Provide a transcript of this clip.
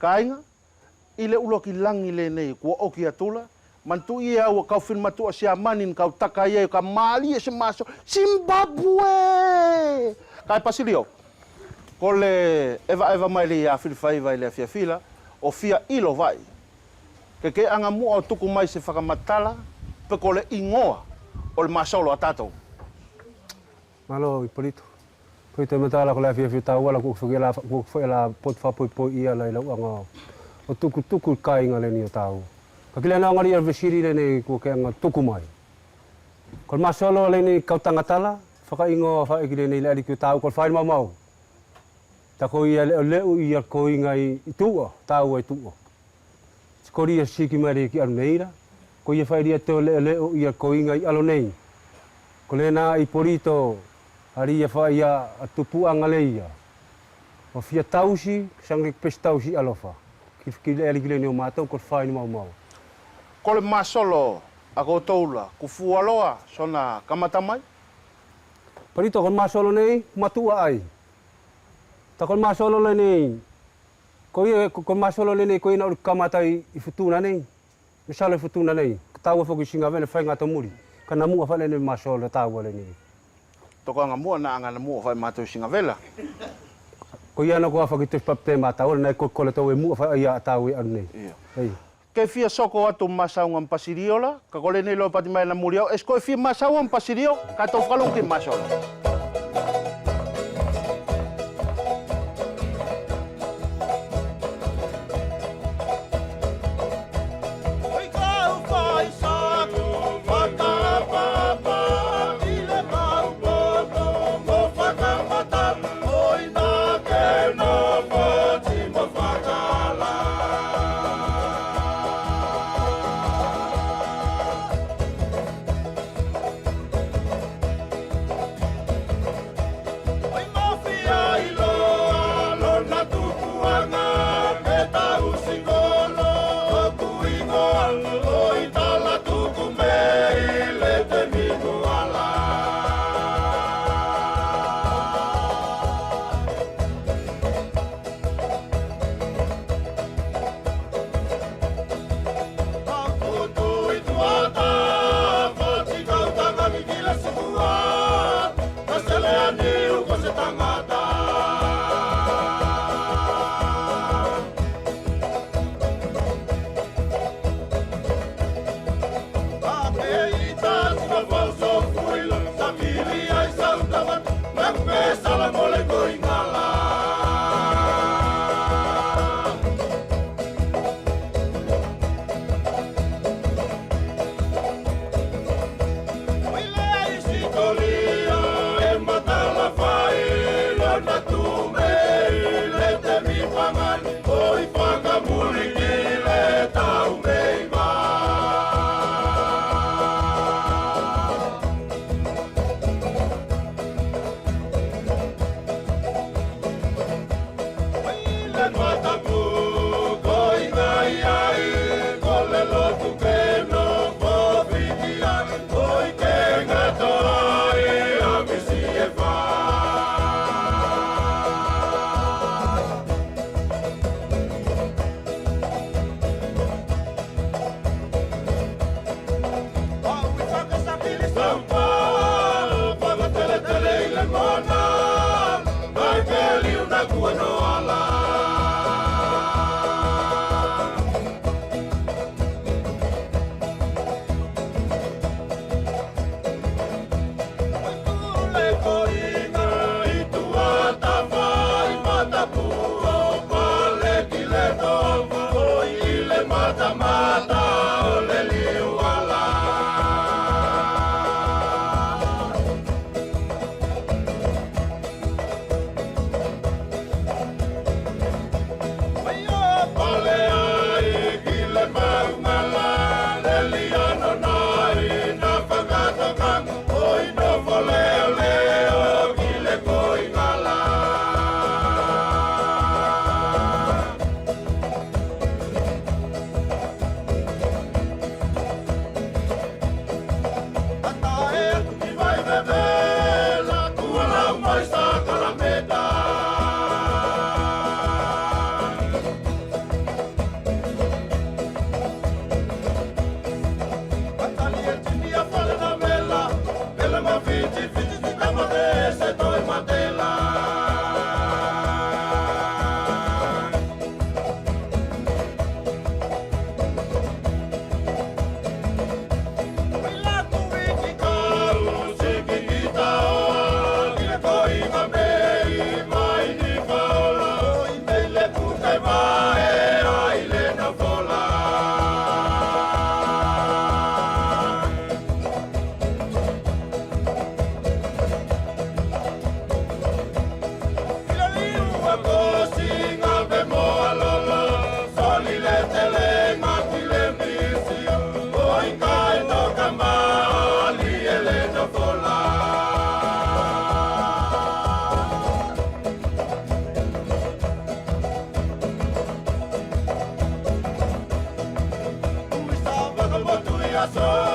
Ka aiga, i le ulokilagi lenei kua oki atula, mantuʻi e au kau filmatuʻa siamani na kautaka ai ka malie se maso Simbabue. Kai Pasilio, ko le evaeva mai le ia filifaiva i le afiafila, o fia ilo vai. Ke ke anga mua o tuku mai se whakamatala, pe ko le ingoa o le masolo a tātou. Malo Ipolito. Poi te matala ko le afiafi tau ala ku whakela ku whaela pot whapoi poi ia lai lau anga o tuku tuku kainga le ni o tau. Ka kile na ngari vesiri le nei ku ke anga tuku mai. Ko masolo le ni kau tangatala whakaingoa whaiki le nei le ali ki tau ko whai mau mau. Ta ko ia le leu ia ko inga i tua, tau i tua. Kori ia siki mai le ki alu nei la. Ko ia whai ria te le leu ia ko inga i alo nei. Ko le na Ipolito ari ia whai ia a tupu anga le ia. O fia tausi, sange pes tausi alofa. Ki ki le ali ki le ni o mātou ko whai ni mau mau. Ko le masolo a koutou la, ku fualoa sona kamata mai? Parito ko masolo nei, matua ai. Ta ko masolo le nei, ko ia ko masolo le nei ko ina uri kamata i futuna nei. Misalo i futuna nei. Ka taua foki singa vele whai ngā muri. Ka na mua whale nei masolo taua le nei. Toko anga mua na anga na mua whai mātou singa vela. Ko ia na ko awha ki te papte mā tau, nei ko kole tau e mua whai ia a tau e aru nei. Ia. Ei. Ke fia soko atu masaunga mpasiriola, ka kole nei lo pati mai na muri au, es koe fia masaunga mpasirio, ka tau whakalongo ki masolo. le aso.